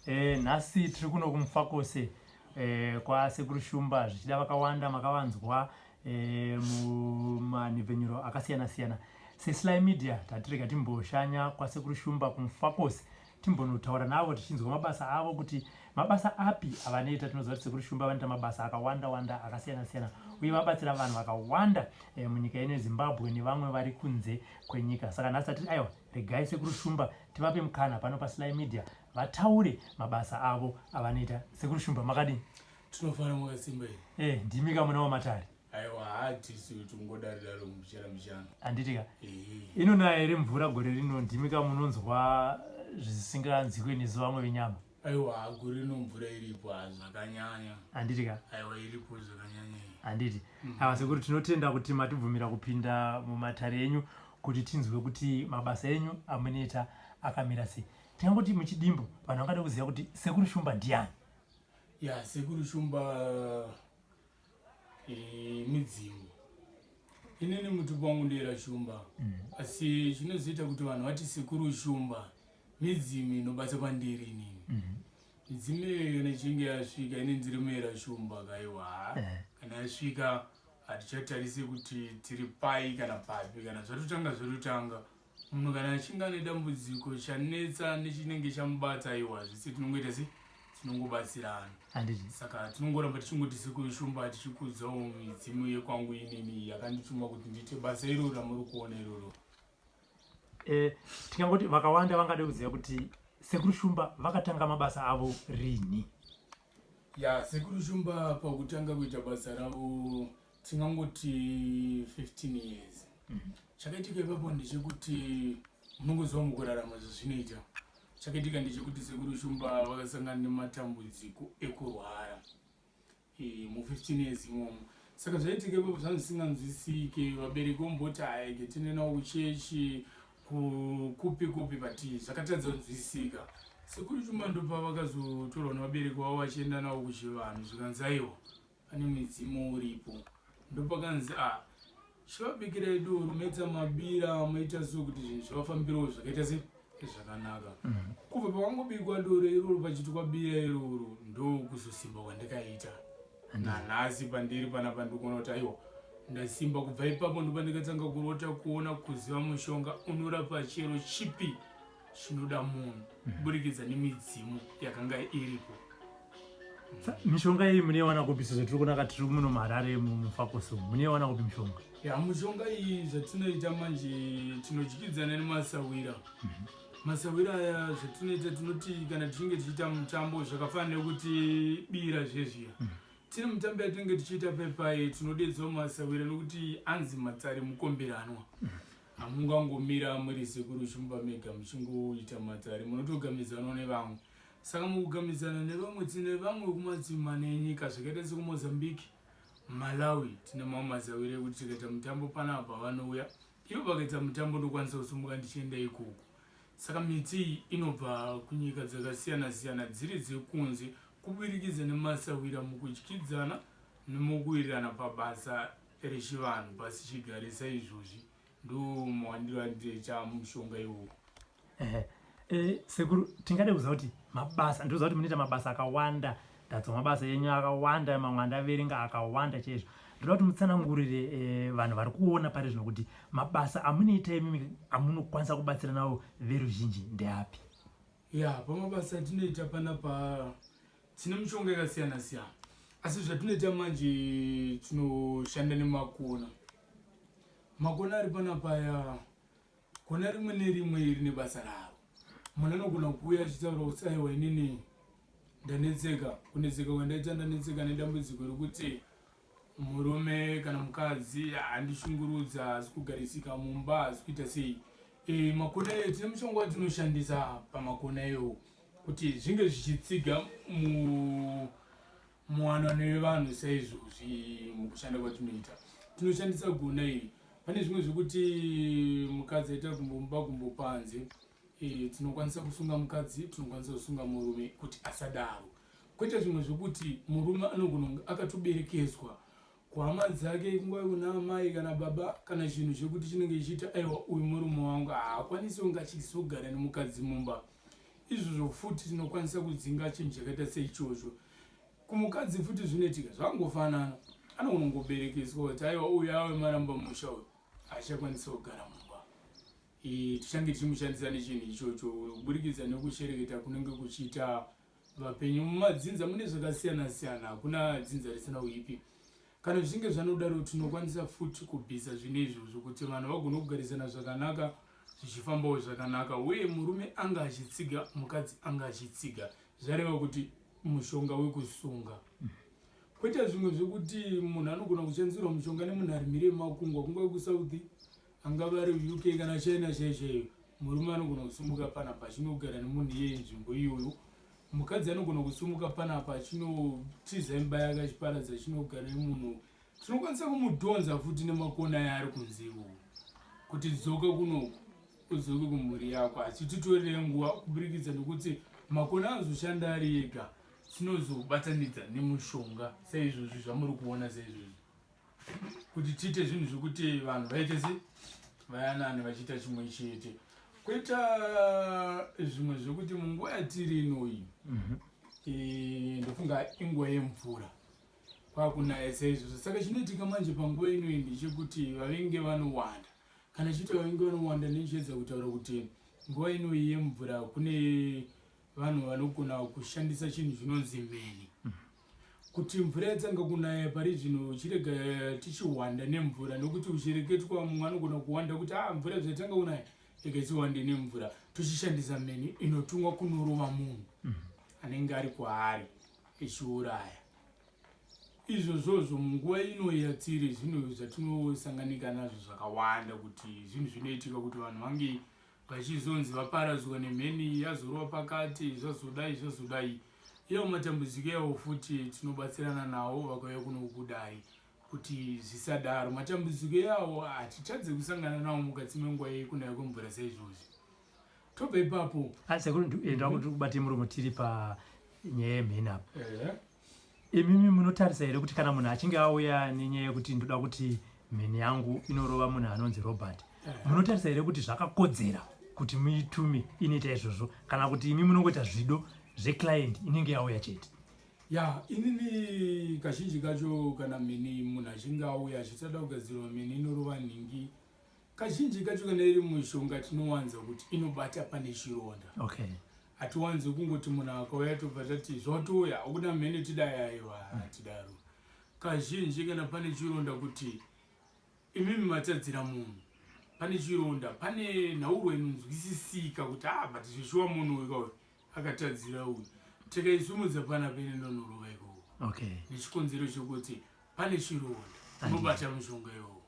E, nhasi tiri kuno kuMufakose e, kwaSekuru Shumba zvichida vakawanda makavanzwa e, mumanhepfenyuro akasiyana siyana. SeSly Media tatirega timboshanya kwaSekuru Shumba kuMufakose timbonotaura navo tichinzwa mabasa avo kuti mabasa api avanoita. Tinoziva kuti Sekuru Shumba vanoita mabasa akawanda wanda akasiyana siyana uye vabatsira vanhu vakawanda e, munyika ino yeZimbabwe nevamwe vari kunze kwenyika. Saka nhasi tati aiwa regai Sekuru Shumba tivape mukana pano paSly Media vataure mabasa avo avanoita. Sekuru Shumba makadini? Tinofara mwakasimba here? Eh, ndimi kamuna wamatare. Aiwa hatisi tingodaro daro mbichana mbichana. Handiti ka? Inonaya here mvura gore rino? Ndimi kamunonzwa zvisinganzwikwe nesu vamwe venyama. Aiwa gore rino mvura iripo zvakanyanya. Handiti ka? Aiwa iripo zvakanyanya. Handiti. Aiwa sekuru tinotenda kuti matibvumira kupinda mumatare enyu kuti tinzwe kuti mabasa enyu amunoita akamira sei. Tingangoti muchidimbu vanhu vangada kuziva kuti Sekuru Shumba ndiani? Ya, Sekuru Shumba e, midzimu. Inini mutupo wangu ndeyera Shumba. Asi chinozoita kuti vanhu vati Sekuru Shumba midzimu inobata pandiri inini. Midzimu iyoyo kana ichinge yasvika ini ndiri muyera Shumba kaiwa. Kana yasvika hatichatarise kuti tiri pai kana papi, kana zvatotanga zvatotanga. Munhu kana achinge ane dambudziko chanetsa nechinenge chamubata aiwa zvese tinongoita se tinongobatsirana. Saka tinongoramba tichingoti Sekuru Shumba tichikudzawo midzimu yekwangu inini yakandituma kuti ndiite basa iroro ramuri kuona iroro. E, tingangoti vakawanda vangade kuziva kuti Sekuru Shumba vakatanga mabasa avo rini? Ya, Sekuru Shumba pakutanga kuita basa ravo tingangoti 15 years. Chakaitika ipapo ndechekuti munongoziva mukurarama zvazvinoita. Chakaitika ndechekuti Sekuru Shumba vakasangana nematambudziko ekurwara e, mu 15 years imomo. Saka zvaitika ipapo zvanga zvisinganzwisike, vabereki vomboti aege tiende nawo kuchechi kupi kupi, but zvakatadza kunzwisika. Sekuru Shumba ndopavakazotorwa nevabereki vavo vachienda navo kuchivanhu, zvikanzi aiwa pane midzimu uripo. Ndopakanzi a chivabikirai doro, moita mabira, moita so kuti zvinhu zvivafambirewo zvakaita se zvakanaka. Kubva pakangobikwa doro iroro pachitwa bira iroro ndokuzosimba kwandikaita nanhasi pandiri panapa. Ndikuona kuti aiwa ndasimba kubva ipapo. Ndopandikatanga kurota, kuona, kuziva mushonga unorapa chero chipi chinoda munhu kuburikidza nemidzimu yakanga iripo. Mishonga iyi munoiwana kupi sezvo tiri kunaka tiri muno muHarare muMufakose umu? Munoiwana kupi mishonga? Ya, mishonga iyi zvatinoita manje tinodyidzana nemasawira. Masawira aya zvatinoita tinoti kana tichinge tichiita mutambo zvakafanana nekuti bira zvezviya. Tine mutambo yatinenge tichiita pepai tinodedzawo masawira nekuti anzi matsari mukomberanwa. Hamungangomira muri Sekuru Shumba mega muchingoita matsari, munotogamidzanawo nevamwe. Saka mukugamidzana nevamwe tine vamwe vekumadzimana enyika zvakaita sekuMozambique, Malawi, tine mamwe masawira ekuti tikaita mutambo panapa vanouya. Ivo vakaita mutambo ndokwanisa kusimuka ndichienda ikoko. Saka miti iyi inobva kunyika dzakasiyana siyana dziri dzekunze kuburikidza nemasawira mukudyidzana nemukuwirirana pabasa rechivanhu pasi chigare saizvozvi ndo mawandiro andinoita mushonga iwowo. E, sekuru tingade kuziva kuti mabasa, ndinoziva kuti munoita mabasa akawanda, ndadzwa mabasa enyu akawanda, mamwe andaverenga akawanda chaizvo. Ndoda kuti mutsanangurire e, vanhu vari kuona pari zvino kuti mabasa amunoita imimi amunokwanisa kubatsira navo veruzhinji ndeapi? Ya, pamabasa atinoita panapa tine mishonga yakasiyana siyana, asi zvatinoita manje tinoshanda nemakona. Makona ari panapa aya, kona rimwe nerimwe rine basa raro. Munhu anogona kuuya achitaura kuti aiwa inini ndanetseka, kunetseka kwandaita ndanetseka nedambudziko rekuti murume kana mukadzi andishungurudza, haasi kugarisika mumba, haasi kuita sei. E, makona eyo tine mushonga watinoshandisa pamakona iyowo kuti zvinge zvichitsiga muwanano yevanhu saizvozvi. Mukushanda kwatinoita tinoshandisa gona iri. Pane zvimwe zvekuti mukadzi aita gumbo mumba gumbo panze, e, tinokwanisa kusunga mukadzi, tinokwanisa kusunga murume kuti asadaro. Kwete zvimwe zvekuti murume anogona kunge akatoberekezwa kuhama dzake, kungave kuna amai kana baba, kana chinhu chekuti chinenge chichiita aiwa uyu murume wangu haakwanisi kunge achizogara nemukadzi mumba. Izvozvo futi tinokwanisa kudzinga chinhu chakaita seichocho. Kumukadzi futi zvinoitika zvakangofanana, anogona kungoberekeswa kuti aiwa uyu ave maramba musha uyu haachakwanisa kugara mumba. Tichange tichimushandisa nechinhu ichocho kuburikidza nekushereketa kunenge kuchiita vapenyu mumadzinza mune zvakasiyana siyana, hakuna dzinza risina uipi. Kana zvichinge zvanodaro tinokwanisa futi kubvisa zvinhu izvozvo kuti vanhu vagone kugarisana zvakanaka zvichifambawo zvakanaka uye murume anga achitsiga mukadzi anga achitsiga zvareva kuti mushonga wekusunga kwete zvimwe zvekuti munhu anogona kushandisirwa mushonga nemunhu ari mhiri yemakungwa kungave kusouth angave ari uk kana china chaichaiyo murume anogona kusumuka panapa achinogara nemunhu iyeye nzvimbo iyoyo mukadzi anogona kusumuka panapa achinotiza imba yake achiparadza achinogara nemunhu tinokwanisa kumudhonza futi nemakona yaari kunze ikoko kuti dzoka kunoku udzoke kumhuri yako achititorere nguva kuburikidza nekuti makona anozoshanda ari ega tinozobatanidza nemushonga saizvozvi zvamuri kuona saizvozvi kuti tiite zvinhu zvekuti vanhu vaite se vayanane vachiita chimwe chete kwoita zvimwe zvekuti munguva yatiri inoyi mhm. e, ndofunga inguva yemvura kwakunaya saizvozvo saka chinoitika manje panguva inoyi ndechekuti vavengi vanowanda kana chiti vavengi vanowanda ndichiedza kutaura kuti nguva inoyi yemvura kune vanhu vanogona kushandisa chinhu chinonzi mheni kuti mvura yatanga kunaya pari zvino chirega tichihwanda nemvura nokuti uchireketwa mumwe anogona kuwanda kuti ah mvura zvatanga kunaya rega tiwande nemvura tochishandisa mheni inotumwa kunorova munhu anenge ari kwaari ichiuraya Izvozvozvo munguva ino yatiri zvinhu zvatinosanganika nazvo zvakawanda kuti zvinhu zvinoitika kuti vanhu vange vachizonzi vaparadzwa nemheni yazorova pakati zvazodai zvazodai iyawo matambudziko iyawo futi tinobatsirana nawo vakauya kuno kudai kuti zvisadaro matambudziko iyawo hatitadze kusangana nawo mukati menguva yekunaya kwemvura saizvozvi tobva ipapo ah, sekuru ndakuti kubate muromo tiri panyaya yemheni apa Imimi munotarisa here kuti kana munhu achinge auya nenyaya yekuti ndoda kuti mheni yangu inorova munhu anonzi Robert, munotarisa here kuti zvakakodzera kuti muitume inoita izvozvo kana kuti imi munongoita zvido zveclient inenge yauya chete? Ya, inini kazhinji kacho kana mheni munhu achinge auya achisada kugadzirwa mheni inorova nhingi Kazhinji kacho kana iri mishonga tinowanza kuti inobata pane chironda. Okay. Hatiwanzi kungoti munhu akauya tobva tati zvatouya ukuda mhene tidai aiwa hatidaro. Kazhinji kana pane chironda kuti imimi matadzira munhu pane chironda pane nhaurwa inonzwisisika kuti ah but zveshuwa munhu uyu kauyu akatadzira uyu tikaisumudza panapa inononorova ikoko. Okay. Nechikonzero chekuti pane chironda unobata mushonga iwowo.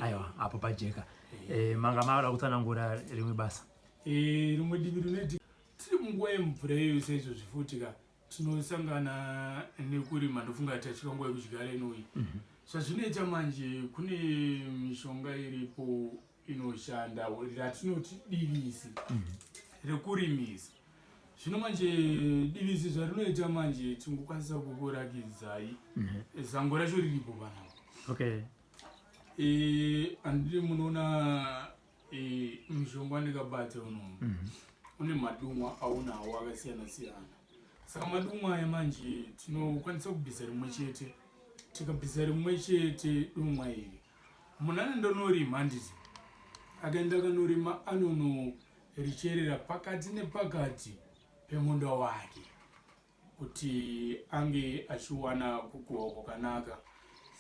Aiwa apo pajeka. Eh, manga mada kutsanangura rimwe basa. Eh, rimwe divi rinoti tiri munguva yemvura iyoyo saizvozvi futi ka tinosangana nekurima ndofunga tasvika nguva yekudyara inoyi mhm. zvazvinoita manje kune mishonga iripo inoshanda ratinoti divisi mhm. rekurimisa zvino manje divisi zvarinoita manje tingokwanisa kukurakidzai mhm. zango racho riripo panapa okay e, andiri munoona e, mushonga wandikabata uno mm -hmm. une madumwa aunawo akasiyana siyana saka madumwa aya manje tinokwanisa kubvisa rimwe chete tikabvisa rimwe chete dumwa iri munhu anoenda unorima handiti akaenda akanorima anonoricherera pakati nepakati pemunda wake kuti ange achiwana kukohwa kwakanaka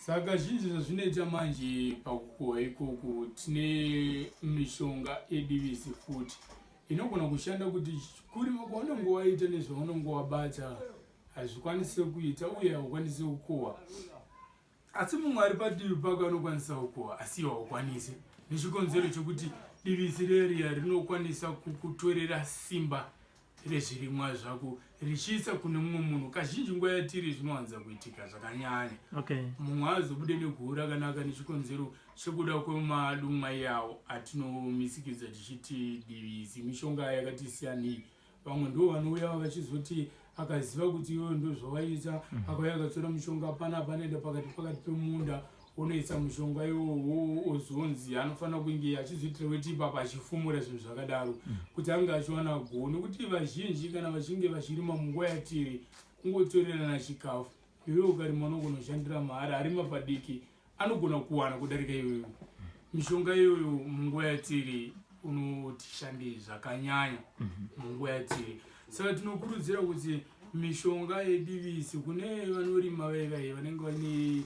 saka zhinji zvazvinoita manje pakukohwa ikoko tine mishonga yedivisi futi inogona kushanda kuti kurima kwaunenge waita nezvaunenge wabata hazvikwanise kuita uye haukwanise kukohwa Asi mumwe ari padivi pako anokwanisa kukohwa asi iwe haukwanisi nechikonzero chekuti divisi reriya rinokwanisa kukutorera simba rezvirimwa zvako richiisa kune mumwe munhu kazhinji nguva yatiri zvinowanza kuitika zvakanyanya okay. mumwe azobude neguhu rakanaka nechikonzero chekuda kwemadumwa iyawo atinomisikidza tichiti divisi mishonga yakati siyanei vamwe ndo vanouya vachizoti akaziva kuti iwewe ndozvawaita mm. akauya akatora mushonga pana panoenda pakati pakati pemunda. Unoisa mushonga iwowo ozonzi anofanira kunge achizoitira weti ipapa achifumura zvinhu zvakadaro mm. kuti ange achiwana goho nekuti vazhinji kana vachinge vachirima munguva yatiri kungotorerana chikafu iwe ukarima unogona kushandira mahara arima padiki anogona kuwana kudarika iwewe mishonga iyoyo munguva yatiri unotishandei zvakanyanya mhm. munguva yatiri saka tinokurudzira kuti mishonga yedivisi kune vanorima vaivai vanenge vane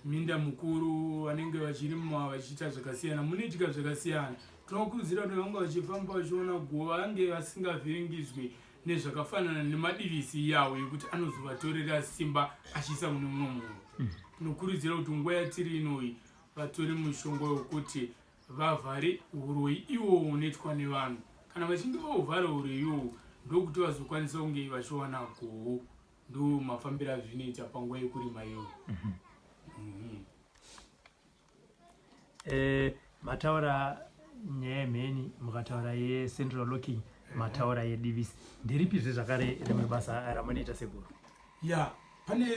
minda mukuru vanenge vachirima vachiita zvakasiyana munoitika zvakasiyana tinokurudzira kuti vanga vachifamba vachiona guva vange vasingavhiringidzwi nezvakafanana nemadivisi iyawo ekuti anozovatorera simba achiisa mune mumwe munhu mm. tinokurudzira kuti nguva yatiri inoyi vatore mushonga wekuti vavhare uroyi iwowo unoitwa nevanhu kana vachinge vauvhara uroyi iwowo ndokuti vazokwanisa kunge vachiwana goho ndo mafambiro azvinoita panguva yekurima iyoyo mm -hmm. Eh, mataura nyaya yemheni mukataura yecentral locking mataura yedivisi nderipizve zvakare rimwe basa ramunoita sekuru ya pane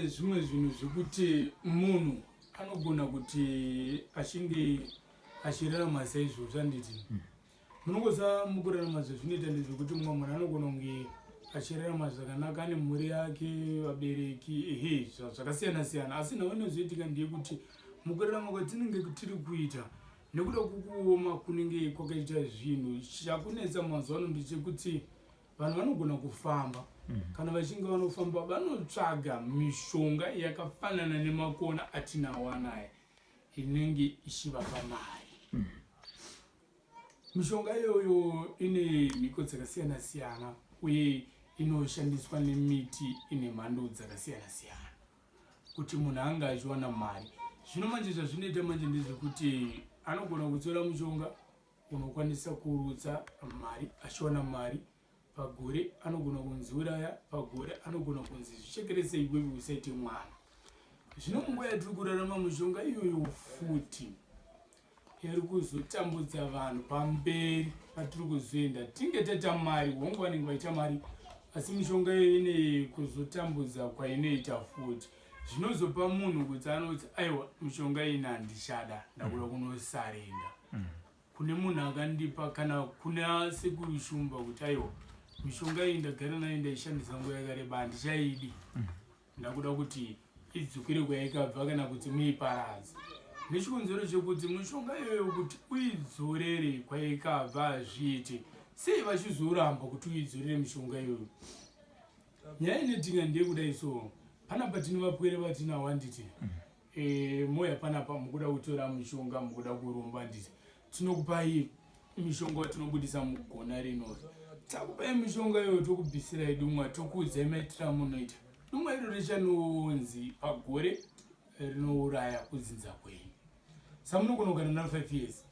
zvimwe zvinhu zvekuti munhu anogona kuti achinge achirarama saizvozvo handiti mm. Munongoziva mukurarama zvezvinoita ndezvekuti mumwe munhu anogona kunge achirarama zvakanaka ane mhuri yake vabereki ehe zvakasiyana siyana asi nhau inozoitika ndeyekuti mukurarama kwatinenge tiri kuita nekuda kwekuoma kunenge kwakaita zvinhu chakunetsa mazuva ano ndechekuti vanhu vanogona kufamba mm. kana vachinge vanofamba vanotsvaga mishonga yakafanana nemakona atinawo anaya inenge ichivapa mari mm. Mishonga iyoyo ine mhiko dzakasiyana siyana uye inoshandiswa nemiti ine mhando dzakasiyana siyana kuti munhu ange achiwana mari. Zvino manje zvazvinoita manje ndezvekuti anogona kutora mushonga unokwanisa kurutsa mari achiwana mari pagore anogona kunzi uraya pagore anogona kunzi zvichekerese iwewe usaite mwana zvino munguva yatiri kurarama mishonga iyoyo futi iri kuzotambudza vanhu pamberi patiri kuzoenda tinge taita mari hongu vanenge vaita mari asi mishonga iyo ine kuzotambudza kwainoita futi zvinozopa munhu kuti anoti aiwa mishonga ina handichada ndakuda kunosarenda mm. Kune munhu akandipa kana kuna sekuru Shumba kuti aiwa mishonga iyi ndagara nayo ndaishandisa nguva yakareba handichaidi mm. ndakuda kuti idzokere kwaikabva kana kuti muiparadze nechikonzero chekuti mishonga iyoyo kuti uidzorere kwaikabva hazviite sei vachizoramba kuti uidzorere mishonga iyoyo nyaya inoitika ndeyekudai so panapa tine vapwere vatinawo handiti mm. E, moya panapa mukuda kutora mushonga mukuda kuromba handiti tinokupai mishonga watinobudisa mugona rinori takupai mishonga iyoyo tokubisirai dumwa tokuudzai maitiro amunoita dumwa iro richanonzi pagore rinouraya kudzinza kwenyu samunogona kugara naro 5 years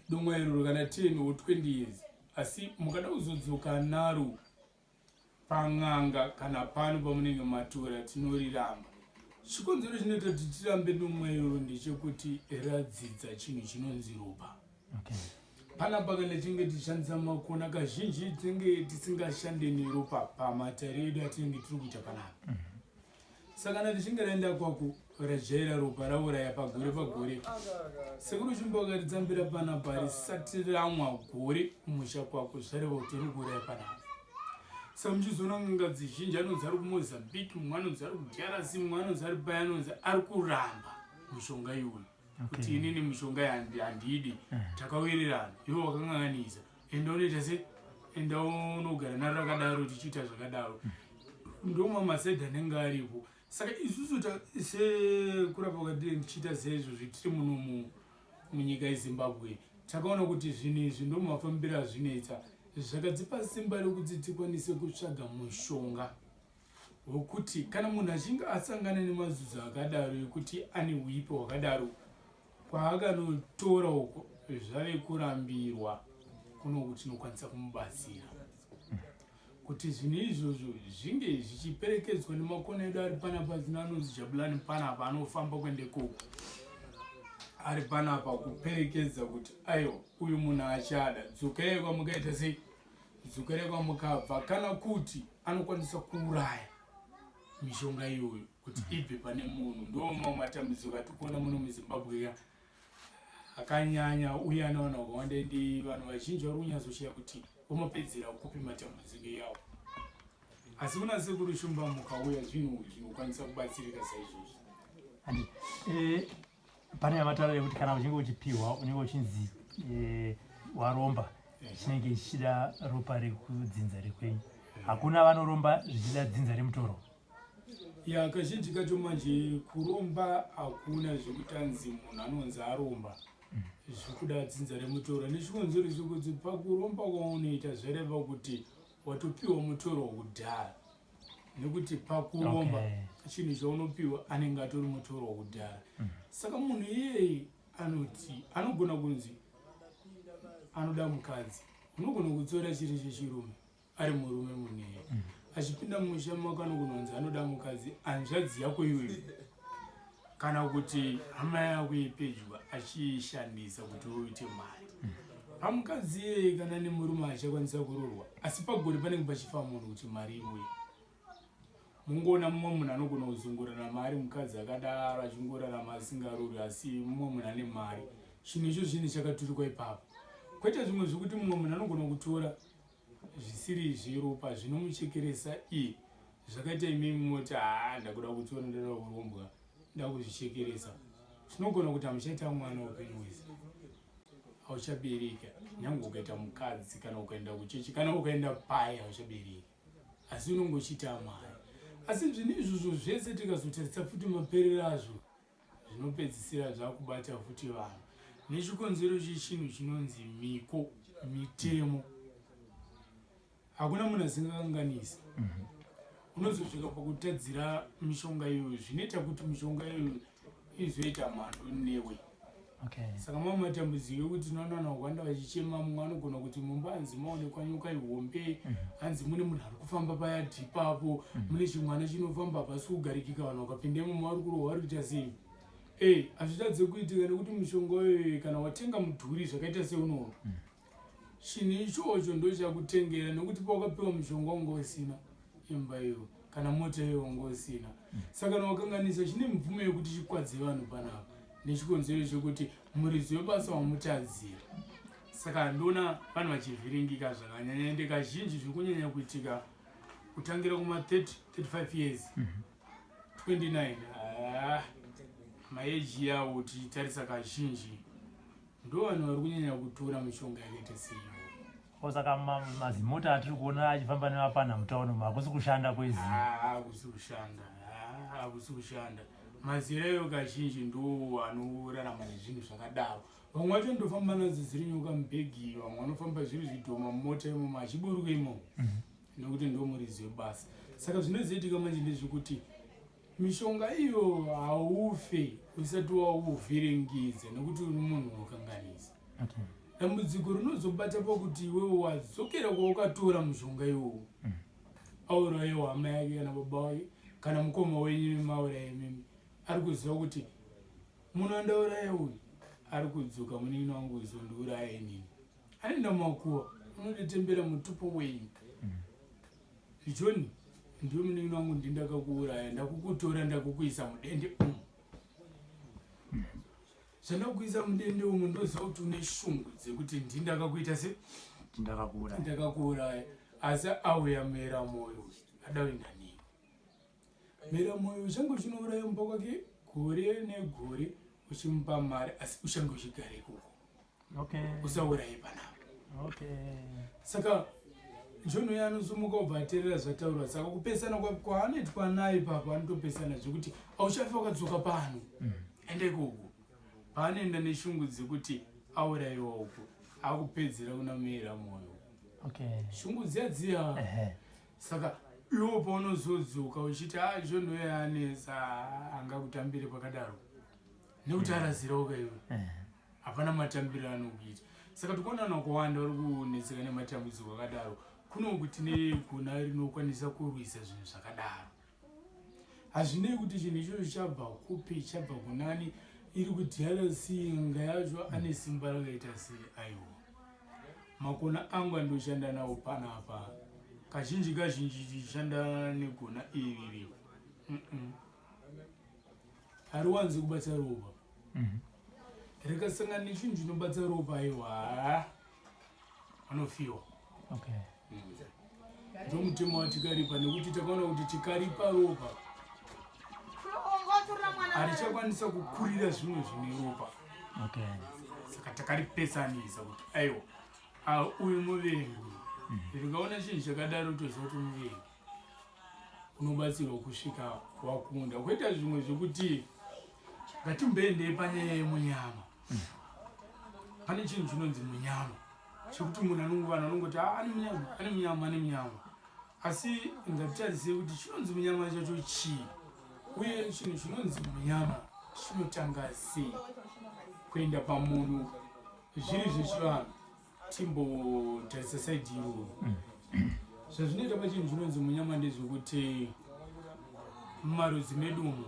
dumwa iroro kana 10 or 20 years asi mukada kuzodzoka naro Pan'anga kana pano pamunenge matora tinoriramba. Chikonzero chinoita kuti tirambe dumwa iroro ndechekuti radzidza chinhu chinonzi ropa. Okay. Panapa kana tinge tichishandisa makona kazhinji tinenge tisingashande neropa pamatare edu atinenge tiri kuita panapa. Mm -hmm. Saka kana richinge raenda kwako rajaira ropa rauraya pagore pagore. Sekuru Shumba vakaritsambira panapa risati ramwa gore kumusha kwako zvareva kuti riri kuuraya panapa. Saka muchizoona n'anga dzizhinji anonzi ari kuMozambique, mumwe anonzi ari kuDRC, mumwe anonzi ari pai anonzi ari kuramba mushonga iwoyo. Kuti inini mishonga handiidi eh. takawirirana iwe wakanganganisa enda unoita se enda unogara naro rakadaro tichiita zvakadaro mm. ndomwe masaidi anenge aripo saka isusu sekurapa kwatiri tichiita seizvozvi tiri muno munyika yezimbabwe takaona kuti zvinhu izvi ndomafambiro azvinoita zvakadzipa simba rekuti tikwanise kutsvaga mushonga wekuti kana munhu achinge asangana nemazuzu akadaro ekuti ane uipi hwakadaro kwaakanotora uko zvave kurambirwa kunoku tinokwanisa kumubatsira kuti zvinhu izvozvo zvinge zvichiperekedzwa nemakona edu ari panapa zino anonzi jabulani panapa anofamba kuenda ikoko ari panapa kuperekedza kuti aiwa uyu munhu achada dzokai kwamukaita sei dzokerai kwamukabva kana kuti anokwanisa kuuraya mishonga iyoyo kuti ibve pane munhu. Ndo mamwe matambudziko atikuona muno muZimbabwe ya akanyanya uye anowana vakawanda, ende vanhu vazhinji vari kunyatsoshaya kuti vomapedzera kupi matambudziko iyawo. Asi kuna Sekuru Shumba mukauya zvinhu zvinokwanisa kubatsirika saizvozvo. Handi pane yamataura yekuti kana uchinge uchipiwa unenge uchinzi waromba, chinenge chichida ropa rekudzinza rekwenyu. Hakuna vanoromba zvichida dzinza remutoro? Ya, kazhinji kacho manje kuromba hakuna zvekuti anzi munhu anonzi aromba zvikuda dzinza remutoro, nechikonzero chekuti pakuromba kwaunoita zvareva kuti watopiwa mutoro wekudhara, nekuti pakuromba chinhu chaunopiwa anenge atori mutoro wekudhara. Saka munhu iyeye anoti anogona kunzi anoda mukadzi, unogona kutsora chiri chechirume ari murume muneye, achipinda mumusha mako anogona kunzi anoda mukadzi, hanzvadzi yako iyoyo kana kuti hama yako yepedyo, achiishandisa kuti uite mari pamukadzi iyeye. Kana nemurume achakwanisa kuroorwa, asi pagore panenge pachifa munhu kuti mari iuye. Mungoona mumwe munhu anogona kuzongorarama ari mukadzi akadaro, achingorarama asingarori, asi mumwe munhu ane mari. Chinhu icho chinhu chakaturikwa ipapo, kwete zvimwe zvekuti mumwe munhu anogona kutora zvisiri zveropa zvinomuchekeresa iye. Zvakaita imimi moti, "Haa, ndakuda kutora, ndada kurombwa, ndakuzvichekeresa," zvinogona kuti hamuchaita mwana upenyu hwese, hauchabereka. Nyange ukaita mukadzi, kana ukaenda kuchechi, kana ukaenda pai, hauchabereki, asi unonge uchiita mari. Asi zvinhu izvozvo zvese tikazotarisa futi maperero azvo, zvinopedzisira zvakubata futi vanhu nechikonzero chechinhu chinonzi miko, mitemo. Hakuna munhu asingakanganisi. Unozosvika pakutadzira mishonga iyoyo, zvinoita kuti mishonga iyoyo izoita mhando newe. Saka mamwe matambudziko ekuti tinoona vanhu vakawanda vachichema, mumwe anogona kuti mumba hanzi maonekwa nyoka ihombe, hanzi mune munhu ari kufamba payadhi ipapo, mune chimwana chinofamba, hapasi kugarikika, vanhu vakapinda imomo vari kurohwa, vari kuita sei. E, hazvitadze kuitika nekuti mishonga iyoyo kana watenga mudhuri zvakaita seunono, chinhu ichocho ndochakutengera, nekuti pawakapiwa mushonga wanga usina imba iyo kana mota iyo wanga usina. Saka kana wakanganisa, chine mvumo yekuti chikwadze vanhu panapa nechikonzero chekuti muridzi webasa wamutadzira. Saka ndoona vanhu vachivhiringika zvakanyanya, ende kazhinji zviri kunyanya kuitika kutangira kuma 30 35 years, 29. Ah, maeji yawo tichitarisa, kazhinji ndo vanhu vari kunyanya kutora mishonga yakaita seiyo. O, saka mazimota atiri kuona achifamba nevapana mutauni umu hakusi kushanda kwezivo? Hakusi kushanda, hakusi kushanda. Mazera iwo kazhinji ndo anorarama nezvinhu zvakadaro. Vamwe vacho ndofamba nadzo dziri nyoka mubhegi, vamwe vanofamba zviri zvidhoma mumota imomo, achiburuka imomo, nekuti ndo muridzi webasa. Saka zvinozoitika manje ndezvekuti mishonga iyo haufe usati wauvhiringidza, nekuti uri munhu unokanganisa. Dambudziko rinozobata pakuti iwewe wadzokera kwaukatora mushonga iwowo, aurayewo hama yake kana baba wake kana mukoma wenyu, mauraye mimi, ari kuziva kuti munhu andauraya uyu ari kudzoka, munin'ina wangu uzondiuraya inini. Anoenda mumakuva, unototembera mutupo wenyu, "John, ndiwe munin'ina wangu, ndindakakuuraya, ndakukutora, ndakukuisa mudende umu. Zvandakuisa mudende umu, ndoziva kuti une shungu dzekuti ndindakakuita se Ndakakuuraya. Ndakakuuraya." Asi auya mera mwoyo ada kuenda nei, mera mwoyo uchange uchinouraya mumba kwake gore negore, uchimupa mari, asi uchange uchigara ikoko. Usauraye panapa. Saka John uyo anosumuka, ubva ateerera zvataurwa. Saka kupesana kwaanoitwa naye ipapo, anotopesana zvekuti auchafi wakadzoka pano, enda ikoko. Paanoenda neshungu dzekuti aurayiwa uko, akupedzera kuna mera mwoyo. Shungu dziya dziya. Saka iwo paunozodzoka uchiti, "A, John uyo anetsa," angakutambire pakadaro, nekuti arazirawo kaiwe. Hapana matambiro anokuita. Saka tikuona vanhu vakawanda vari kunetseka nematambudziko akadaro. Kuno tine gona rinokwanisa kurwisa zvinhu zvakadaro. Hazvinei kuti chinhu ichocho chabva kupi, chabva kunani, iri kuDRC, nga yacho ane simba rakaita sei. Aiwa, makona angu andoshanda nawo panapa, kazhinji kazhinji tichishanda negona iriri. Hariwanzi kubata ropa. Rikasangana nechinhu chinobata ropa, aiwa, anofiwa. Ndomutemo watikaripa, nekuti takaona kuti tikaripa ropa harichakwanisa kukurira zvimwe zvine ropa. Saka takaripesanisa kuti aiwa, ah, uyu muvengi. Rikaona chinhu chakadaro, toziva kuti muvengi, unobatsirwa kusvika wakunda. Kwoita zvimwe zvekuti ngatimboendei panyaya yemunyama. Pane chinhu chinonzi munyama chekuti munhu anongovanhu anongoti, "Ah, ane munyama, ane munyama, ane munyama." Asi ngatitarisei kuti chinonzi munyama chacho chii, uye chinhu chinonzi munyama chinotanga sei kuenda pamunhu. Zviri zvechivanhu, timbotarisa side iroro. Zvazvinoita pachinhu chinonzi munyama ndezvekuti mumarudzi medu umu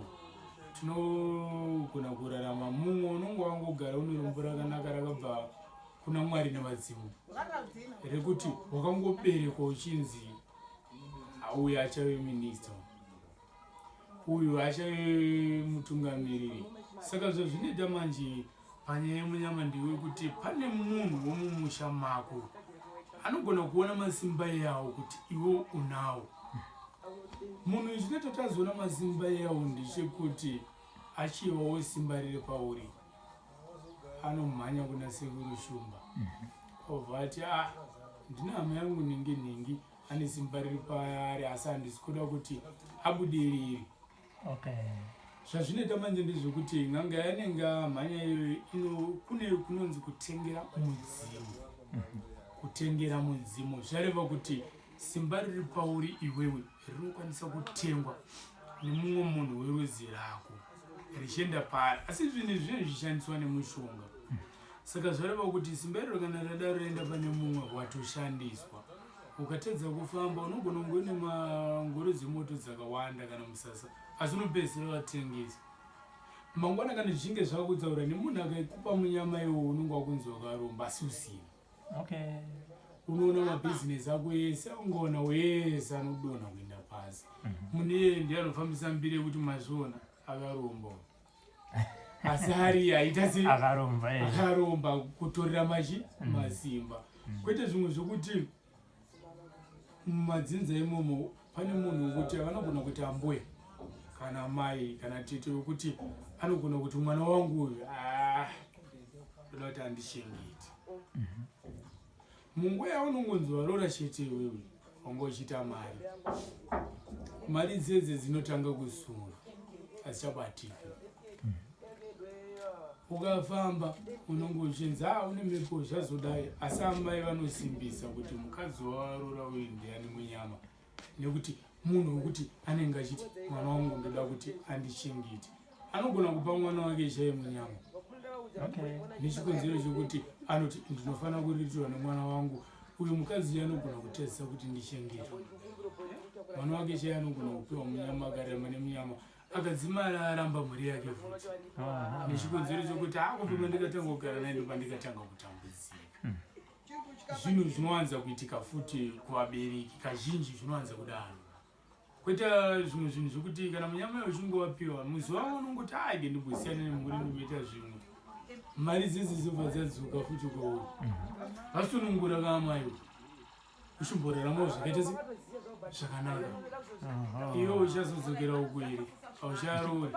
tinogona kurarama, mumwe unonge wangogara une rombo rakanaka rakabva kuna Mwari nevadzimu, rekuti wakangoberekwa uchinzi uyu achave minista, uyu achave mutungamiriri. Saka zvazvinoita manje panyaya yemunyama ndewekuti pane munhu womumusha mako anogona kuona masimba iyawo kuti iwe unawo. Munhu chinoita tazoona masimba iyawo ndechekuti achivawo simba riri pauri, anomhanya kuna Sekuru Shumba, obva ati, "Ah, ndine hama yangu nhingi nhingi ane simba riri paari, asi handisi kuda kuti abudirire." Zvazvinoita manje ndezvekuti n'anga yanenge amhanya iyoyo ino kune kunonzi kutengera mudzimu. Kutengera mudzimu zvareva kuti simba riri pauri iwewe rinokwanisa kutengwa nemumwe munhu werudzi rako richienda paari, asi zvinhu izvi zvinenge zvichishandiswa nemushonga. Saka zvareva kuti simba iroro kana radaro raenda pane mumwe, watoshandiswa. Ukatadza kufamba, unogona kunge une mangoro dzemoto dzakawanda kana musasa, asi unopedzisira watengesa. Mangwana kana zvichinge zvakutsaura nemunhu akaikupa munyama iwowo, unonge wakunzi wakaromba asi usina. Unoona mabhizinesi ako ese aungaona wese anodonha kuenda pasi. Munhu iyeye ndiye anofambisa mbiri yekuti mazviona, akaromba uyu, asi ari aita se Akaromba. Akaromba kutorera machi masimba. Kwete zvimwe zvokuti mumadzinza imomo pane munhu wekuti vanogona kuti ambuya kana mai kana tete, wekuti anogona kuti mwana wangu uyu, ah, ndoda kuti andichengete. Munguva yaunongonzi warora chete, iwewe wanga uchiita mari, mari dzedze dzinotanga kusura, hadzichabatiki. Ukafamba unonge uchinzi, "A, une mhepo, zvazodai." Asi amai vanosimbisa kuti mukadzi wawarora uyu ndiani munyama, nekuti munhu wekuti anenge achiti mwana wangu ndoda kuti andichengete, anogona kupa mwana wake chai munyama nechikonzero chekuti anoti ndinofanira kuritirwa nemwana wangu uyu. Mukadzi anogona kutadzisa kuti ndichengetwe, mwana wake chai anogona kupiwa munyama, akarema nemunyama, akadzimara aramba mhuri yake futi nechikonzero chokuti akubva pandikatanga kugara naye ndopandikatanga kutambudzika. Zvinhu zvinowanza kuitika futi kuvabereki kazhinji, zvinowanza kudaro. Kwete zvimwe zvinhu zvekuti kana munyama uchinge wapiwa, muzuva wavo unongoti, "Aige ndimbosiyana nemhuri, ndimboita zvimwe." Mari dzese dzobva dzadzoka futi kwauri, vasunungura kaamai, uchimboraramawo zvakaita se zvakanaka. Iwe uchazodzokera uku here? Haucharori.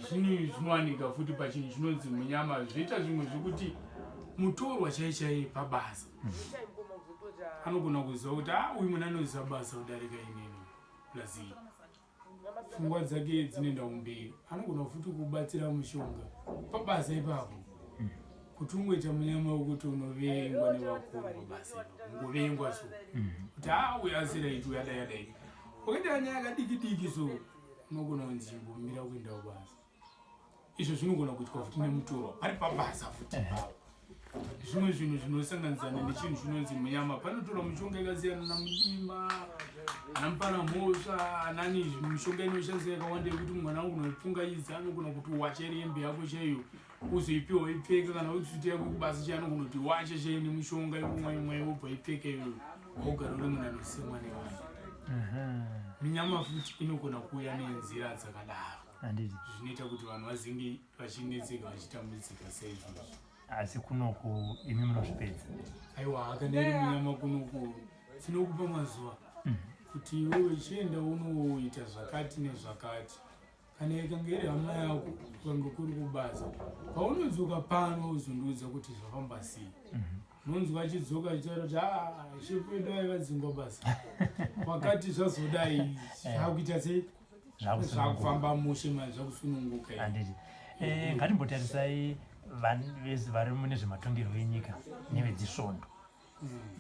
Zvinhu zvinowanika futi pachinhu chinonzi munyama. Zvoita zvimwe zvekuti mutorwa chai chai pabasa anogona kuziva kuti, "A, uyu munhu anoziva basa kudarika inini, plus pfungwa dzake dzinoenda kumberi." Anogona futi kubatsira mushonga pabasa ipapo kuti ungoita munyama wekuti unovengwa nevakuru pabasa ipapo, ungovengwa so kuti, "A, uyu asiraiti, uyu adai adai." Ukaita nyaya kadiki diki so, unogona kunzi chimbomira kuenda kubasa. Izvo zvinogona kuitwa futi nemutorwa pari pabasa futi ipapo. Zvimwe zvinhu zvinosanganisana nechinhu chinonzi munyama, panotorwa mishonga yakasiyana namudima, ana muparamhosva, anani, mishonga inoshandiswa yakawanda yekuti mwana anogona kupfungaidza, anogona kuti wacha iri hembe yako chaiyo, uzoipiwa ipfeka, kana wetsuit yako kubasa chaiyo, anogona kuti wacha chaiyo nemishonga yekumwaimwai, wobva ipfeka iyoyo, wogara uri munhu anosemwa nevanhu. Minyama futi inogona kuuya nenzira dzakadaro, zvinoita kuti vanhu vazinge vachinetseka, vachitambudzika saizvozvo. Asi kunoku imi munozvipedza? Aiwa, kana iri munyama kunoku tinokupa mazuva kuti iwewe chienda unoita zvakati nezvakati. Kana ikange iri hama yako, ukange kuri kubasa, paunodzoka pano uzondiudza kuti zvafamba sei. Unonzwa achidzoka achitaura kuti ah, shefu edu aivadzingwa basa wakati, zvazodai, zvakuita sei, zvakufamba mushe manje, zvakusununguka. Handiti. Ngatimbotarisai vese vari mune zvematongerwo enyika nevedzisvondo,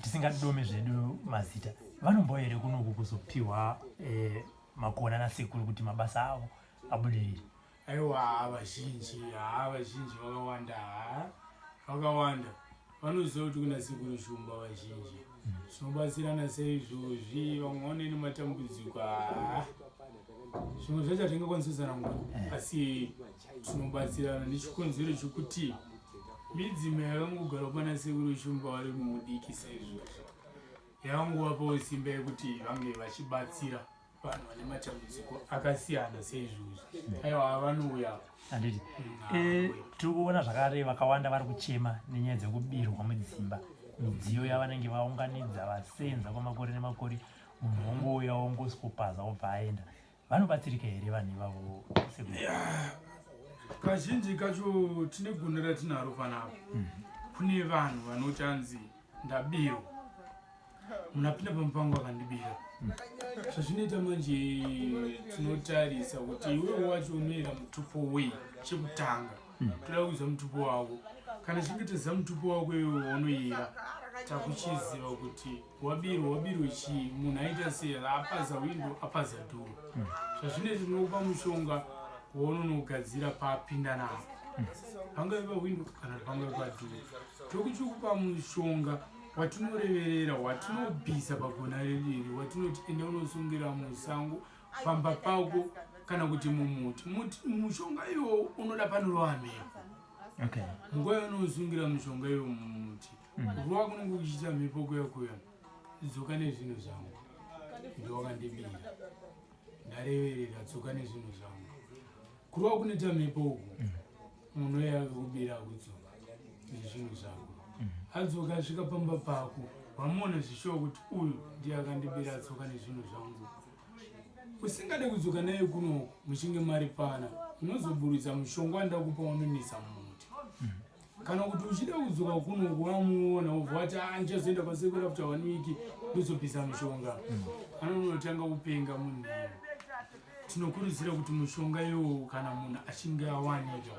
tisingadome zvedu mazita. Vanombo here kunoku kuzopiwa makona nasekuru kuti mabasa avo abudirire? Aiwa, vazhinji, haa, vazhinji vakawanda, haa, vakawanda vanoziva kuti kuna Sekuru Shumba. Vazhinji tinobatsirana saizvozvi. Vamwe vane nematambudziko, haa, zvimwe zvacho hatingakwanisi kutsanangura, asi tinobatsirana nechikonzero chekuti midzima yakangogara pana Sekuru Shumba vari mudiki saizvozvi yakangovapawo simba yekuti vange vachibatsira vanhu vane matambudziko akasiyana seizvozvi. Aiwa, vanouya. Handiti. Tiri kuona zvakare vakawanda vari kuchema nenyaya dzekubirwa mudzimba, midziyo yavanenge vaunganidza, vasenza kwamakore nemakore. Munhu wongouya, wongosikopaza, wobva aenda. Vanobatsirika here vanhu ivavo? Kazhinji kacho tine gona ratinaro panapa. Kune vanhu vanoti anzi ndabirwa, munhu apinda pamupango akandibira. Zvazvinoita manje, tinotarisa kuti iwewe wacho unoera mutupo wei. Chekutanga toda kuziva mutupo wako. Kana chinge taziva mutupo wako iwewe waunoyera, takuchiziva kuti wabirwa, wabirwe chii, munhu aita sei, apaza windo, apaza door. Zvazvinoita, tinokupa mushonga waunonogadzira paapinda napo, pangave pawindo kana kuti pangave padoor. Tokuchikupa mushonga watinoreverera, watinobvisa pagona redu iri, watinoti ende unosungira musango pamba pako kana kuti mumuti. Mushonga iwowo unoda panorova mhepo. Nguva yaunosungira mushonga iwo mumuti, kurova kunenge kuchiita mhepo kuya kuya, dzoka nezvinhu zvangu, ndowakandibira, ndareverera, dzoka nezvinhu zvangu. Kurova kunoita mhepo uku, munhu uye akakubira akudzoka nezvinhu zvako. Adzoka, asvika pamba pako, wamuona zvishuwa kuti uyu ndiye akandibira, adzoka nezvinhu zvangu. Usingade kudzoka naye kunoku, muchinge maripana, unozoburitsa mushonga wandakupa, unonisa mumuti. Kana kuti uchida kudzoka kunoku, wamuona, wobva wati, "Ah, ndichazoenda kwasekuru after one week, ndozobvisa mushonga." Anonotanga kupenga munhu iye. Tinokurudzira kuti mushonga iwowo, kana munhu achinge awanika,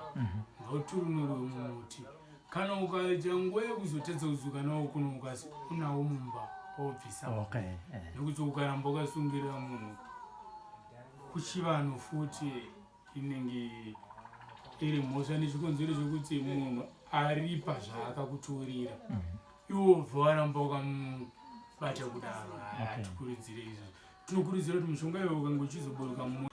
ngauturunurwe mumuti. Kana ukaita nguva yekuzotadza kudzoka nawo kuno, ukasi unawo mumba, wobvisa, nekuti ukaramba ukasungirira munhu kuchivanhu futi inenge iri mhosva, nechikonzero chekuti munhu aripa zvaakakutorera, iwe wobva waramba ukamubata kudaro. Hatikurudzire izvo. Tinokurudzira kuti mushonga iwe ukange uchizoburuka mu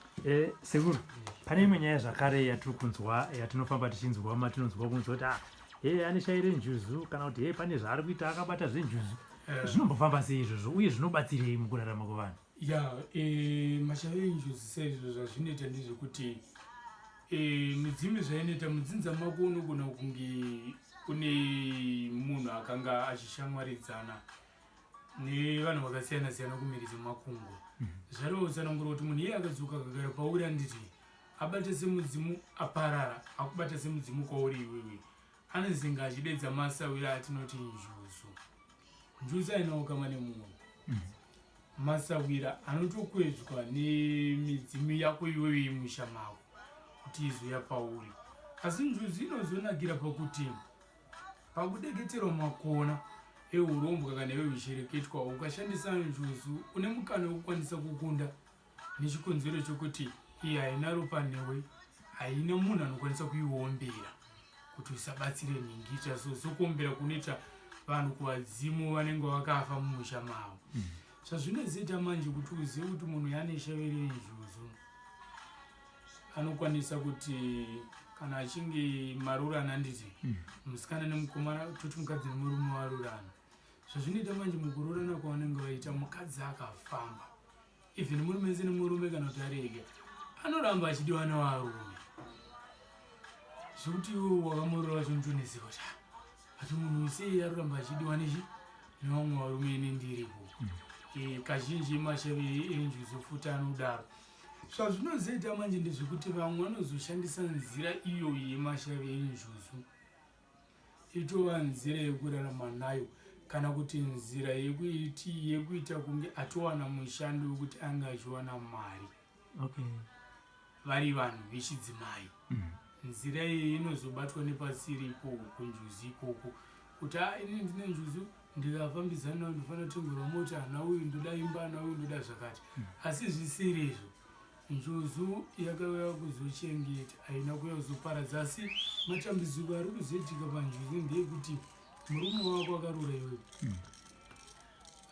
Sekuru, pane imwe nyaya zvakare yatiri kunzwa, yatinofamba tichinzwa, matinonzwa kunzwa kuti ah, he, ane shaire njuzu, kana kuti he, pane zvaari kuita, akabata zvenjuzu. Zvinombofamba sei izvozvo, uye zvinobatsirei mukurarama kwevanhu? Ya, mashavi enjuzu saizvo zvazvinoita ndezvekuti midzimu zvainoita mudzinza mako, unogona kunge kune munhu akanga achishamwaridzana nevanhu vakasiyana siyana kumhiri dzemakungwa. Zvareva kutsanangura kuti munhu iye akadzoka akagara pauri, anditi abata semudzimu, aparara akubata semudzimu kwauri iwewe, anozinga achidedza masawira atinoti njuzu. Njuzu haina ukama nemunhu. Masawira anotokwezvwa nemidzimu yako iwewe yemusha mako kuti izoya pauri. Asi njuzu inozonakira pakuti pakudeketerwa makona eurombwa kana ehushereketwa, ukashandisa njuzu une mukana wekukwanisa kukunda, nechikonzero chokuti iye haina ropa newe, haina munhu anokwanisa kuiombera kuti usabatsire nhingi. So sokuombera kunoita vanhu kuvadzimu vanenge vakafa mumusha mavo. Zvazvinozoita manje kuti uzive kuti munhu yane shave renjuzu, anokwanisa kuti kana achinge marurana, handiti, musikana nemukomana, toti mukadzi nemurume varurana, zvazvinoita manje mukururana kwavanenge vaita, mukadzi akafamba. Even murume wese nemurume kana kuti ari ega anoramba achidiwa nevarume, zvekuti iwe wakamurora wacho unotoneseka kuti ah, ati munhu wese aroramba achidiwa nechi nevamwe varume ine ndiripo. Kazhinji mashavi enjuzu futi anodaro. Zvazvinozoita manje ndezvekuti vamwe vanozoshandisa nzira iyoyi yemashavi enjuzu, itova nzira yekurarama nayo, kana kuti nzira yekuita kunge atowana mushando wekuti ange achiwana mari. Vari vanhu vechidzimai, nzira iyi inozobatwa nepasiripo kunjuzu ikoko, kuti a ini ndine njuzu, ndikafambidzana nayo ndinofanira kutengerwa mota, nauyu ndoda imba, nauyu ndoda zvakati. Asi zvisiri izvo. Njuzu yakauya kuzochengeta, haina kuuya kuzoparadza. Asi matambudziko ari kuzoitika panjuzu ndeyekuti murume wako akarura iwewe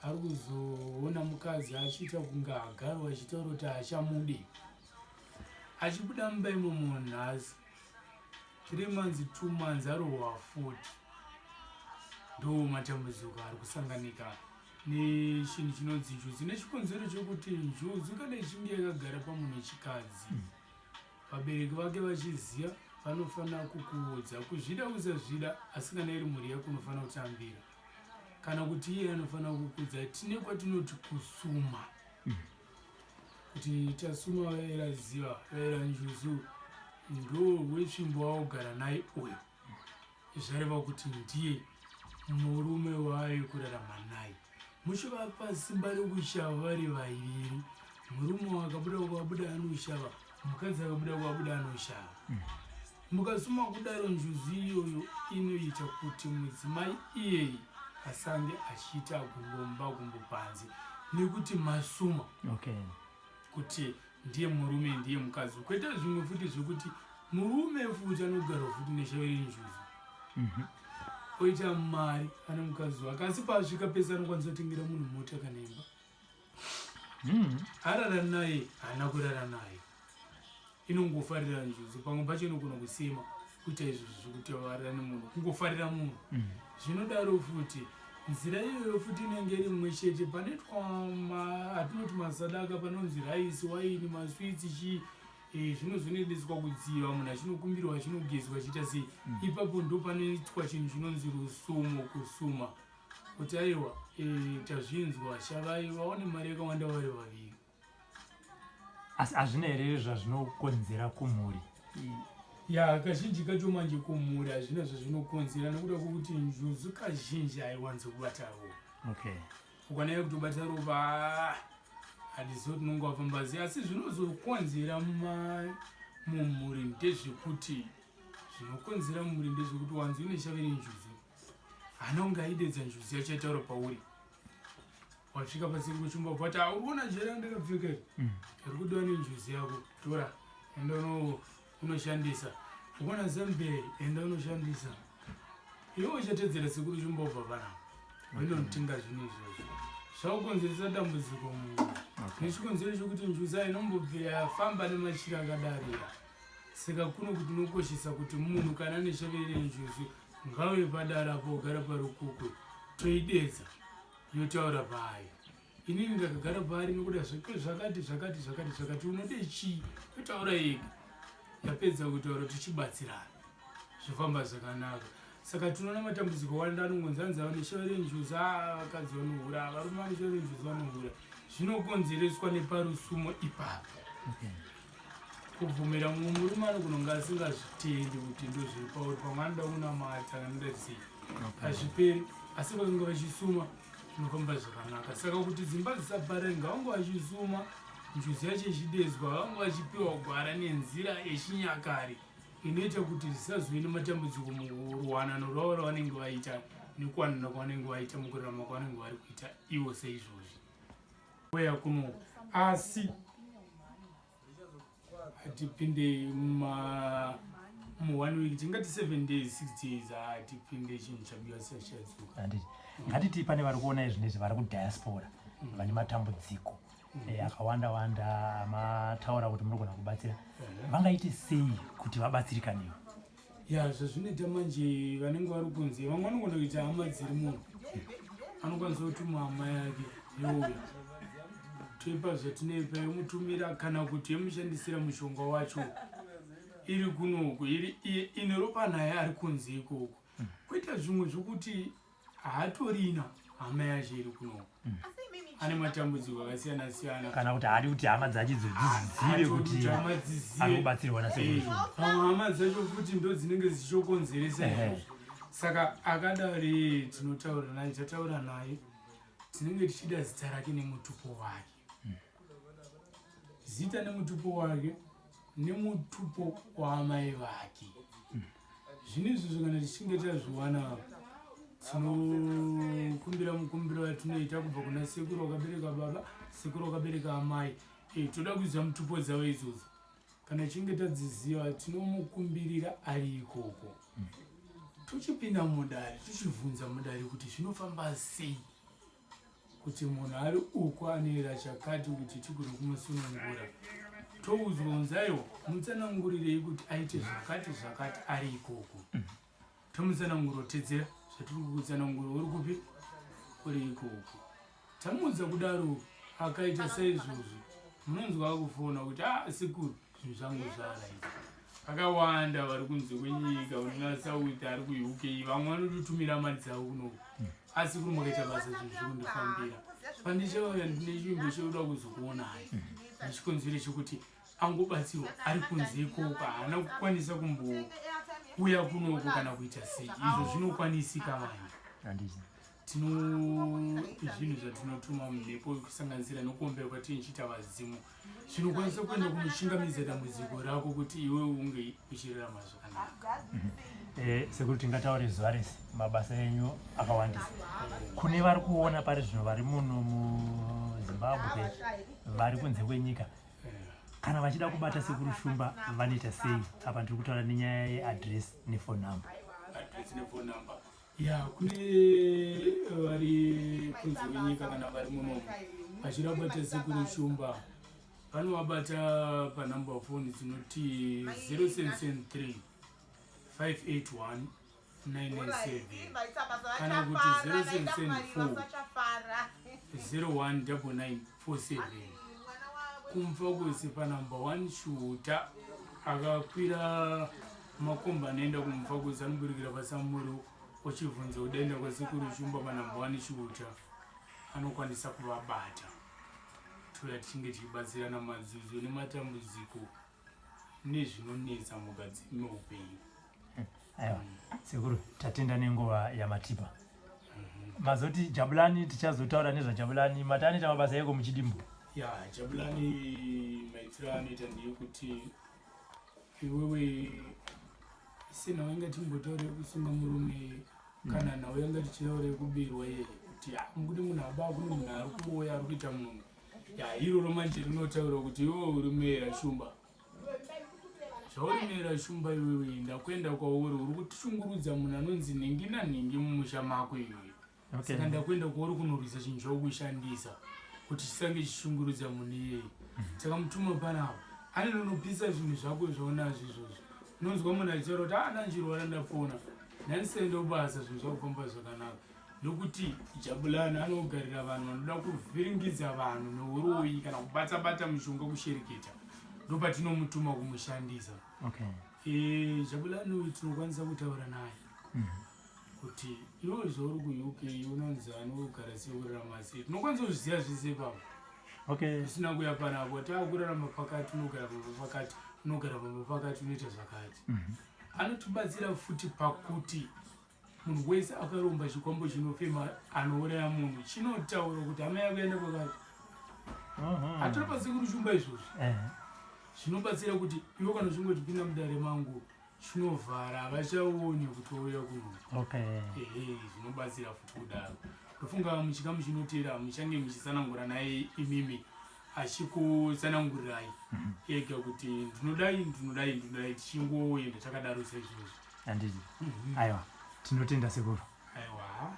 ari kuzoona mukadzi achiita kunge agarwa, achitaura kuti hachamude, achibuda mumba imomo nhasi, 3 months, 2 months, arohwa futi. Ndo matambudziko ari kusanganika nechinhu chinonzi njuzu, nechikonzero chekuti njuzu kana ichinge yakagara pamunhu wechikadzi, vabereki vake vachiziva, vanofanira kukuudza, kuzvida kusazvida. Asi kana iri mhuri yako, unofanira kutambira, kana kuti iye anofanira kukudza. Tine kwatinoti kusuma, kuti tasuma vaera ziva, vaera njuzu ndo wetsvimbo waugara naye uyo, zvareva kuti ndiye murume waayo kurarama naye. Muchivapa simba rekushava vari vaviri. Murume akabuda kwabuda anoshava, mukadzi akabuda kwabuda anoshava. Mukasuma kudaro, njuzu iyoyo inoita kuti mudzimai iyeyi asange achiita gumbo mumba, gumbo panze, nekuti masuma kuti ndiye murume, ndiye mukadzi. Kwete zvimwe futi zvekuti murume futi anogara futi neshave renjuzu, oita mari, ane mukadzi wake, asi paasvika pese anokwanisa kutengera munhu mota kana imba. Arara naye, haana kurara naye, inongofarira njuzu. Pamwe pacho inogona kusema kuita izvozvo zvekuti varara nemunhu, kungofarira munhu. Zvinodaro futi nzira iyoyo futi inenge iri mumwe chete. Panoitwa atinoti masadaka, panonzi raisi, waini, maswitsi, chii, zvinozonoendeswa kudziva, munhu achinokumbirwa, achinogezwa, achiita sei. Ipapo ndo panoitwa chinhu chinonzi rusumo, kusuma kuti aiwa, tazvinzwa, shavai vaone mari yakawanda vari vaviri. Asi hazvina here zvazvinokonzera kumhuri? Ya, kazhinji kacho manje kumhuri hazvina zvazvinokonzera, nekuda kwekuti njuzu kazhinji haiwanzi kubata ropa. Ukwanaya kutobata ropa, handizivi kuti unonge wafamba sei. Asi zvinozokonzera mumhuri ndezvekuti, zvinokonzera mumhuri ndezvekuti wanzi une shave renjuzu, hana kunge aidedza njuzu yacho yataura pauri. Wasvika pasekuru Shumba, bvati uri kuona jira randakapfeka iri, iri kudiwa nenjuzu yako, tora, enda unoshandisa. Ukuona zamberi, enda unoshandisa. Iwe uchatedzera sekuru Shumba, ubva panapa unonotenga zvinhu izvozvo, zvakukonzeresa dambudziko munhu, nechikonzero chokuti njuzu hainombobvira yafamba nemachira akadarira. Saka kuno kuti unokoshesa kuti munhu kana ane shave renjuzu ngauye padara apo, ogara parukukwe, toidedza, yotaura payo. Inini ndakagara paari nekuda zvakati zvakati zvakati zvakati, unode chii? Yotaura yega. Yapedza kutaura, tichibatsirana, zvofamba zvakanaka. Saka tinoona matambudziko wanda anongonzi anzi ava neshave renjuzu, a vakadzi vanohura, varume vane shave renjuzu vanohura. Zvinokonzereswa neparusumo ipapo, kubvumira mumwe murume anogona kunge asingazvitendi kuti ndozviri pauri. Pamwe anoda kunamata kana noda sei, hazviperi. Asi vakanga vachisuma, zvinofamba zvakanaka. Saka kuti dzimba dzisaparare, ngavange vachisuma, njuzu yacho ichidedzwa, vange vachipiwa gwara nenzira yechinyakare inoita kuti zvisazove nematambudziko muruwanano rwavo ravanenge vaita, nekuwanana kwavanenge vaita, mukurarama kwavanenge vari kuita ivo seizvozvi weya kuno. Asi hatipinde mu one week, tingati 7 days, 6 days, hatipinde chinhu chabiwa sachadzoka. Handiti ngatiti pane vari kuona izvi nezvi, vari kudiaspora, vane matambudziko akawanda wanda amataura kuti munogona kubatsira, vangaite sei kuti vabatsirikanewo? Ya, zvazvinoita manje, vanenge vari kunze, vamwe vanogona kuita hama dziri munhu anokwanisa kutuma hama yake, youya. Toipa zvatinoipa yomutumira kana kuti yomushandisira mushonga wacho iri kunoku iri ine ropa naye ari kunze ikoko. Kuita zvimwe zvokuti haatorina hama yacho iri kunoku. Ane matambudziko akasiyana siyana. Kana kuti haadi kuti hama dzacho idzo dzizive kuti ari kubatsirwa nasekuru. Pamwe hama dzacho futi ndo dzinenge dzichokonzeresa izvozvo. Saka akadari tinotaura naye, tataura naye tinenge tichida zita rake nemutupo wake. Zita nemutupo wake nemutupo waamai vake. Zvino izvozvo kana tichinge tazviwana tinokumbira mukumbiro watinoita kubva kuna sekuru wakabereka baba, sekuru wakabereka amai. E, toda kuziva mutupo dzavo idzodzo. Kana tichinge tadziziva tinomukumbirira ari ikoko. Tochipinda mudare tochibvunza mudare kuti zvinofamba sei kuti munhu ari uko anoera chakati kuti tigone kumusunungura. Toudzwa kunzi aiwa mutsanangurirei kuti aite zvakati zvakati ari ikoko. Tomutsanangura otedzera zvatiri kukutsanangura uri kupi uri ikoko. Tamuudza kudaro akaita saizvozvo munonzwa akufona kuti ah sekuru zvinhu zvangu zvaraita. Vakawanda vari kunze kwenyika kuna South ari kuUK vamwe vanototumira mari dzavo kunoku asi kuri makaita basa zvinhu zviri kundifambira. Pandichauya ndine chivimbo chekuda kuzokuonai nechikonzero chekuti angobatsirwa ari kunze ikoko haana kukwanisa kumbouya kunoku kana kuita sei izvo zvinokwanisika manje. Tino zvinhu zvatinotuma mumhepo kusanganisira nokuombera kwatinochiita vadzimu zvinokwanisa kuenda kunochingamidza dambudziko rako kuti iwe unge uchirarama zvakanaka. Eh, sekuru tingataure zuva rese mabasa enyu akawandisa. Kune vari kuona pari zvino vari muno muZimbabwe vari kunze kwenyika kana vachida kubata sekuru Shumba vanoita sei? Apa ndiri kutaura nenyaya yeaddress nephone number. Address nephone number. Ya kune vari kunze kwenyika kana vari munomu vachida kubata sekuru Shumba vanovabata panumber phone dzinoti 0773 581 997 kana kuti 0774 019947 kumfa kwese panumber 1 Shuta akakwira makomba anoenda kumfa kwese anoburikira pasamuro uchibvunza udaenda kwasekuru Shumba panumber 1 Shuta anokwanisa kuvabata touya tichinge tichibatsirana madzudzo nematambudziko nezvinonetsa mukati meupenyu. Aiwa sekuru tatenda nenguva yamatipa. Mazoti Jabulani tichazotaura nezvaJabulani mati anoita mabasa eko muchidimbu. Ya Jabulani maitiro anoita ndeyekuti iwewe senhau yanga timbotaura yekusunga murume kana nhau yanga tichitaura yekubirwa iye kuti kune munhu aba kune munhu ari kuuya ari kuita munhu ya iroro manje rinotaura kuti iwewe uri muera shumba zvauri muera shumba iwewe ndakuenda kwauri uri kutishungurudza munhu anonzi nhingi nanhingi mumusha mako iwewe. Okay. Saka ndakuenda kwauri kunorwisa chinhu chaukushandisa kuti chisange chichishungurudza munhu iyeye. Takamutuma panapa anonopisa zvinhu zvako zvaunazvo izvozvo. Unonzwa munhu achitaura kuti ah ndanjirwara ndapona ndandisaenda kubasa zvinhu zvakufamba zvakanaka nokuti Jabulani anogarira vanhu vanoda kuvhiringidza vanhu neuroyi kana kubata bata mishonga kushereketa ndopatinomutuma kumushandisa. Okay. E, Jabulani uyu tinokwanisa kutaura naye kuti iwe zvauri kuUK unonzi ani ugara sei urarama sei tinokwanisa kuzviziva zvese ipapo. Okay. Usina kuya panapo takurarama pakati unogara pamba pakati unogara pamba pakati unoita zvakati. Anotibatsira futi pakuti munhu wese akaromba chikwambo chinofema anouraya munhu chinotaura kuti hama yako yaenda kwakati. Hatori pasekuru Shumba izvozvo. Zvinobatsira kuti iwe kana uchinge uchipinda mudare mangu chinovhara havachaoni kuti wauya kuno. Okay. Ehe, zvinobatsira futi kudaro. Ndofunga muchikamu chinotera muchange muchitsanangura naye imimi achikutsanangurirai ega kuti ndinodai ndinodai ndinodai tichingoenda takadaro saizvozvo. Handiti. Aiwa, tinotenda sekuru. Aiwa.